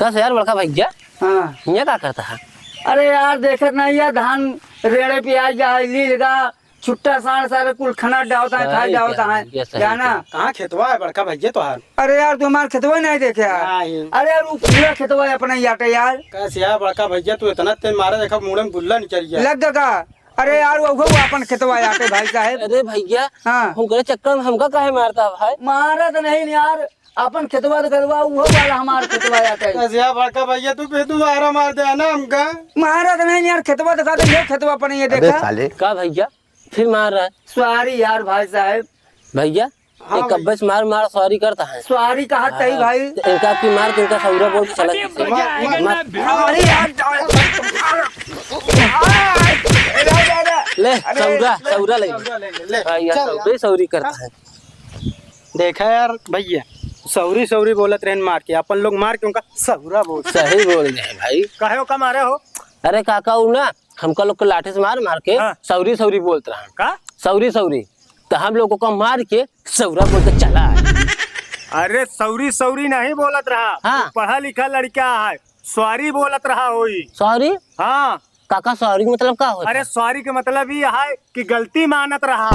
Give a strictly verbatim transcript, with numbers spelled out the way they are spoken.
कस यार बड़का भैया। हाँ। हियाँ का करता है? अरे यार, देखत नहीं है, धान रेड़े पे आ जा है, लील गा, छुट्टा साँड़ सारे कुल खना डावता है, खाई अरे डावता क्या है, भैया, सही जाना। कहा। कहाँ खेतवा है बड़का भैया तोहार? अरे यार, तू हमार खेतवा नहीं देखे यार। नहीं। अरे यार, वो पूरा खेतवा है अपना ही आटे यार। कस यार बड़का भैया, तू इतना तेज मारा, देखा मुड़े में गुल्ला निकल गया। लग गया का? अरे यार, वो, वो अपन खेतवा आटे भाई साहब। अरे भैया, हाँ। हम करे चक्कर में हमका काहे मारता है भाई? मारा तो नहीं यार, अपन खेतवा तो करवा, वो वाला हमार खेतवा आटे। कस यार बड़का भैया, तू फिर दोबारा मार दे ना हमका। मारा तो नहीं यार, खेतवा दिखा दे, ये खेतवा अपन ये अबे देखा। साले। का भैया, फिर मार रहा है? सॉरी यार भाई साहब। भैया, हाँ एक भाई। कब्बे से मार मार सॉरी करता है। सॉरी कहा तई हाँ, भाई। इनका की मार के इनका सौरा बोल के चला जाए। मार, मार। अरे यार, ले, अरे, सौरा, सौरा ले। सौरा ले, ले। हाँ, यार, चल। सौरा, सौरी करता है। देखा यार भैया, सौरी सौरी बोलत रहन मार के, अपन लोग मार के उनका सौरा बोल। सही बोल रहे हैं भाई। काहे ओका मारे हो? अरे काका, उ ना हमका लोग के लाठी से मार मार के हाँ। सौरी सौरी बोलत रहा। का? सौरी सौरी। तो हम लोगों का मार के सौरा बोल के चला आए। अरे सौरी सौरी नहीं बोलत रहा। हाँ। पढ़ा लिखा लड़का है, सॉरी बोलत रहा होई। सॉरी? हाँ। काका, सॉरी मतलब का होता? अरे सॉरी के मतलब ये है कि गलती मानत रहा।